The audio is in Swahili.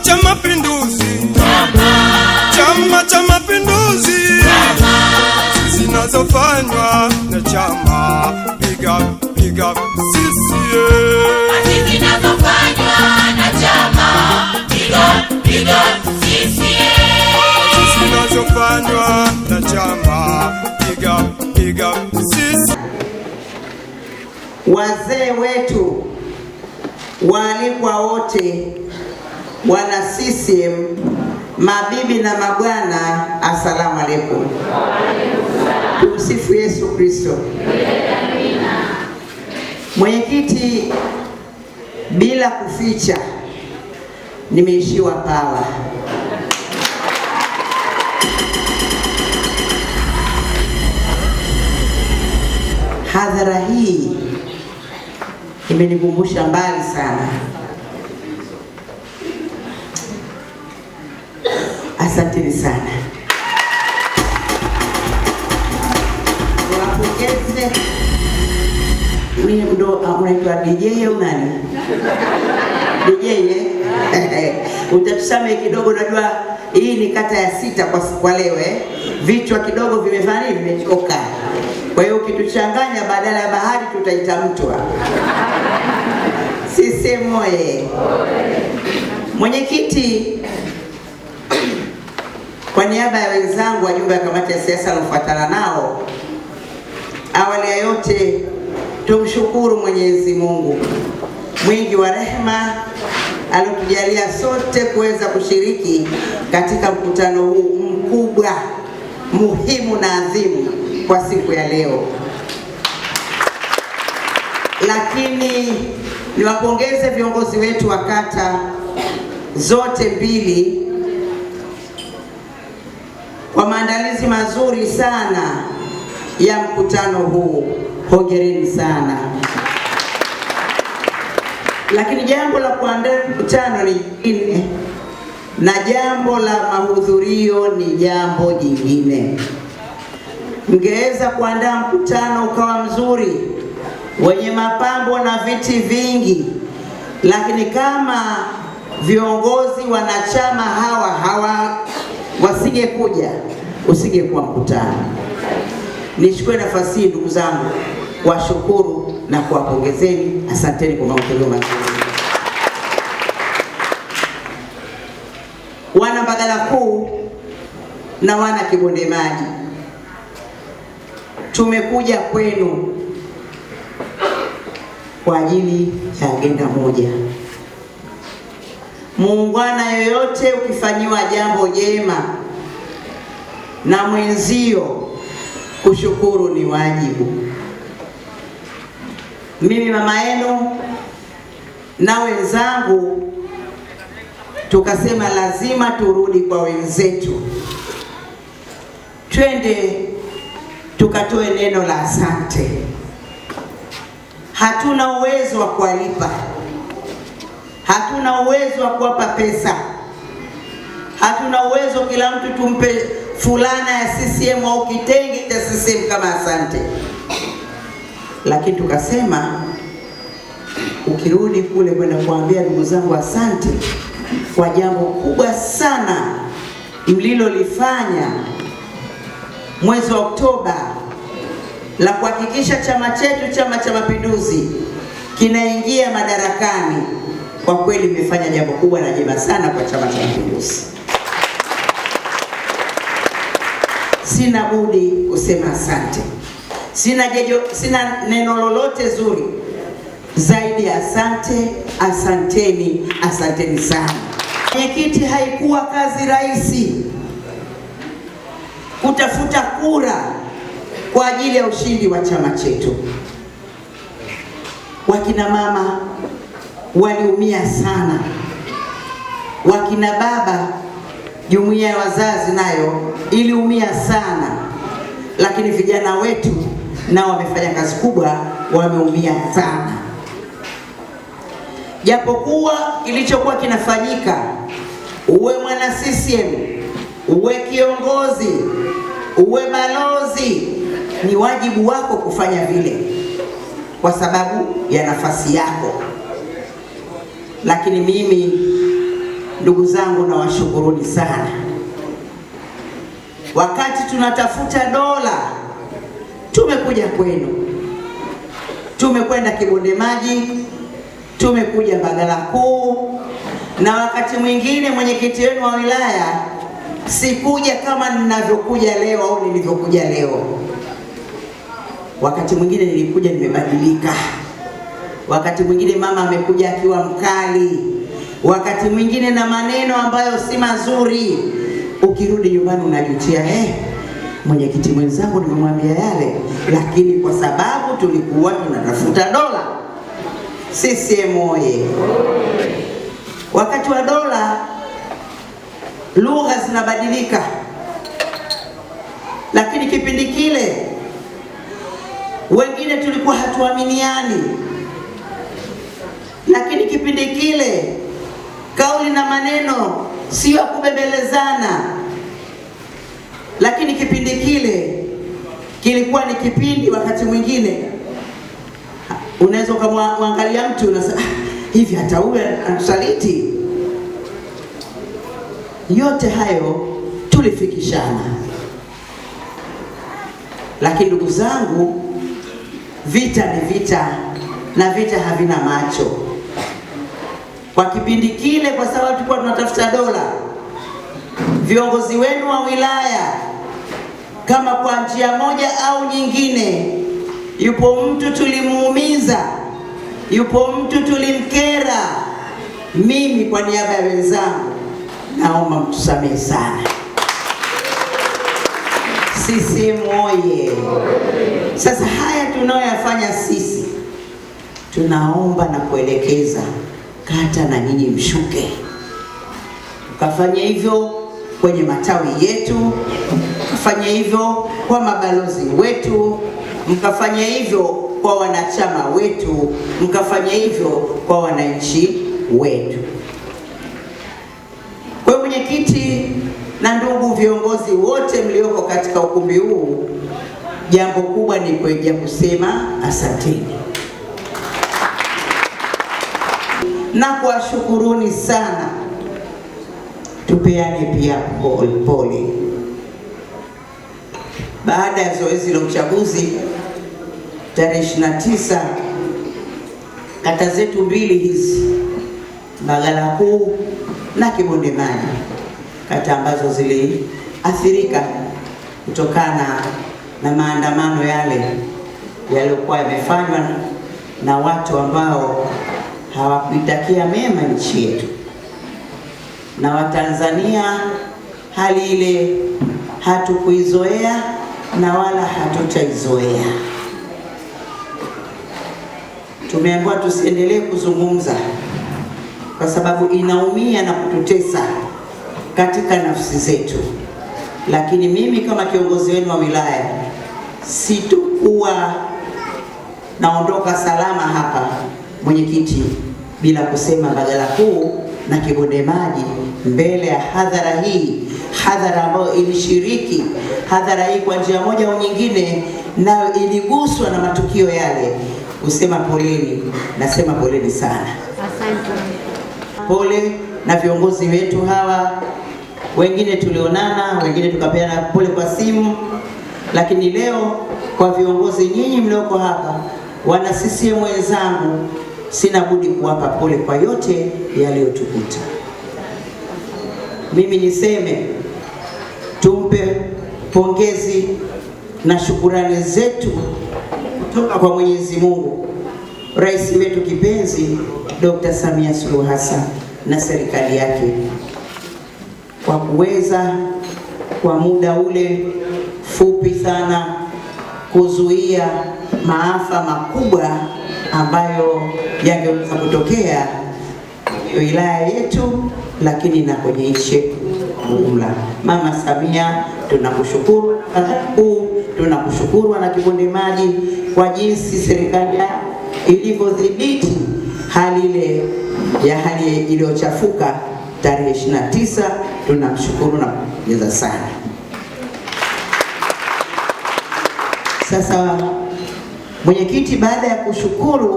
Cha Mapinduzi, Chama cha Mapinduzi, zinazofanywa na chama, piga piga CCM. Kazi zinazofanywa na chama, piga piga CCM. Zinazofanywa na chama, piga piga CCM. Wazee wetu waalikwa wote, wana CCM, mabibi na mabwana, asalamu alaykum. Tumsifu Yesu Kristo. Mwenyekiti, bila kuficha, nimeishiwa pawa. Hadhara hii imenikumbusha mbali sana. Asanteni sana, niwapongeze. Mimi ndo unaitwa DJ au nani? DJ eh? Utatusamehe kidogo, najua hii ni kata ya sita kwa leo eh? Vichwa kidogo vimefanya nini, vimechoka. Kwa hiyo ukituchanganya badala ya bahari tutaita mtwa. CCM oye! Mwenyekiti, kwa niaba ya wenzangu wajumbe wa kamati ya siasa waliofuatana nao, awali ya yote tumshukuru Mwenyezi Mungu mwingi wa rehema aliotujalia sote kuweza kushiriki katika mkutano huu mkubwa muhimu na adhimu kwa siku ya leo. Lakini niwapongeze viongozi wetu wa kata zote mbili kwa maandalizi mazuri sana ya mkutano huu. Hongereni sana. Lakini jambo la kuandaa mkutano ni jingine na jambo la mahudhurio ni jambo jingine. Mngeweza kuandaa mkutano ukawa mzuri wenye mapambo na viti vingi, lakini kama viongozi wanachama hawa hawa wasingekuja, usingekuwa mkutano. Nichukue nafasi hii ndugu zangu kuwashukuru na kuwapongezeni, asanteni kwa mahudhurio mazuri. Wana Mbagala Kuu na wana Kibonde Maji, tumekuja kwenu kwa ajili ya agenda moja. Muungwana yoyote ukifanyiwa jambo jema na mwenzio, kushukuru ni wajibu. Mimi mama yenu na wenzangu tukasema lazima turudi kwa wenzetu, twende tukatoe neno la asante. Hatuna uwezo wa kuwalipa, hatuna uwezo wa kuwapa pesa, hatuna uwezo kila mtu tumpe fulana ya CCM au kitenge cha CCM kama asante, lakini tukasema ukirudi kule kwenda kuambia ndugu zangu asante kwa jambo kubwa sana mlilolifanya mwezi wa Oktoba la kuhakikisha chama chetu, Chama cha Mapinduzi, kinaingia madarakani. Kwa kweli mmefanya jambo kubwa na jema sana kwa Chama cha Mapinduzi. Sina budi kusema asante. Sina neno lolote zuri zaidi ya asante, asanteni, asanteni sana. Mwenyekiti, haikuwa kazi rahisi kutafuta kura kwa ajili ya ushindi wa chama chetu. Wakina mama waliumia sana, wakina baba, jumuiya ya wazazi nayo iliumia sana, lakini vijana wetu nao wamefanya kazi kubwa, wameumia sana. Japokuwa kilichokuwa kinafanyika, uwe mwana CCM, uwe kiongozi, uwe balozi, ni wajibu wako kufanya vile kwa sababu ya nafasi yako. Lakini mimi Ndugu zangu, nawashukuruni sana. Wakati tunatafuta dola, tumekuja kwenu, tumekwenda Kibonde Maji, tumekuja Mbagala Kuu, na wakati mwingine mwenyekiti wenu wa wilaya sikuja kama ninavyokuja leo au nilivyokuja leo. Wakati mwingine nilikuja nimebadilika, wakati mwingine mama amekuja akiwa mkali, wakati mwingine na maneno ambayo si mazuri. Ukirudi nyumbani unajutia, mwenyekiti mwenzangu nimemwambia yale, lakini kwa sababu tulikuwa tunatafuta dola. CCM oye! Wakati wa dola lugha zinabadilika, lakini kipindi kile wengine tulikuwa hatuaminiani, lakini kipindi kile kauli na maneno sio ya kubembelezana, lakini kipindi kile kilikuwa ni kipindi, wakati mwingine unaweza ukamwangalia mtu unasema, hivi hata huyu anatusaliti. Yote hayo tulifikishana, lakini ndugu zangu, vita ni vita na vita havina macho. Kwa kipindi kile, kwa sababu tulikuwa tunatafuta dola, viongozi wenu wa wilaya, kama kwa njia moja au nyingine, yupo mtu tulimuumiza, yupo mtu tulimkera, mimi kwa niaba ya wenzangu naomba mtusamehe sana. CCM oye! Sasa haya tunayoyafanya sisi, tunaomba na kuelekeza kata na nyinyi mshuke, mkafanye hivyo kwenye matawi yetu, mkafanye hivyo kwa mabalozi wetu, mkafanye hivyo kwa wanachama wetu, mkafanye hivyo kwa wananchi wetu. Kwa hiyo mwenyekiti na ndugu viongozi wote mlioko katika ukumbi huu, jambo kubwa ni kuja kusema asanteni na kuwashukuruni sana. Tupeane pia pole. Baada ya zoezi la uchaguzi tarehe 29, kata zetu mbili hizi, Mbagala Kuu na Kibonde Maji, kata ambazo ziliathirika kutokana na maandamano yale yaliyokuwa yamefanywa na watu ambao hawakuitakia mema nchi yetu na Watanzania, hali ile hatukuizoea na wala hatutaizoea. Tumeambiwa tusiendelee kuzungumza kwa sababu inaumia na kututesa katika nafsi zetu, lakini mimi kama kiongozi wenu wa wilaya sitokuwa naondoka salama hapa, mwenyekiti, bila kusema Mbagala Kuu na Kibonde Maji mbele ya hadhara hii, hadhara ambayo ilishiriki hadhara hii kwa njia moja au nyingine, nayo iliguswa na matukio yale, kusema poleni. Nasema poleni sana. Asante. Pole na viongozi wetu hawa, wengine tulionana, wengine tukapeana pole kwa simu, lakini leo kwa viongozi nyinyi mlioko hapa, wana CCM wenzangu, sina budi kuwapa pole kwa yote yaliyotukuta. Mimi niseme tumpe pongezi na shukurani zetu kutoka kwa Mwenyezi Mungu Rais wetu kipenzi Dr. Samia Suluhu Hassan na serikali yake kwa kuweza kwa muda ule fupi sana kuzuia maafa makubwa ambayo yangeweza kutokea wilaya yetu, lakini na kwenye nchi yetu kwa ujumla. Mama Samia, tunakushukuru, tunakushukuru wana Kibonde Maji kwa jinsi serikali ilivyodhibiti hali ile ya hali iliyochafuka tarehe 29. Tunamshukuru na kupongeza sana. Sasa mwenyekiti, baada ya kushukuru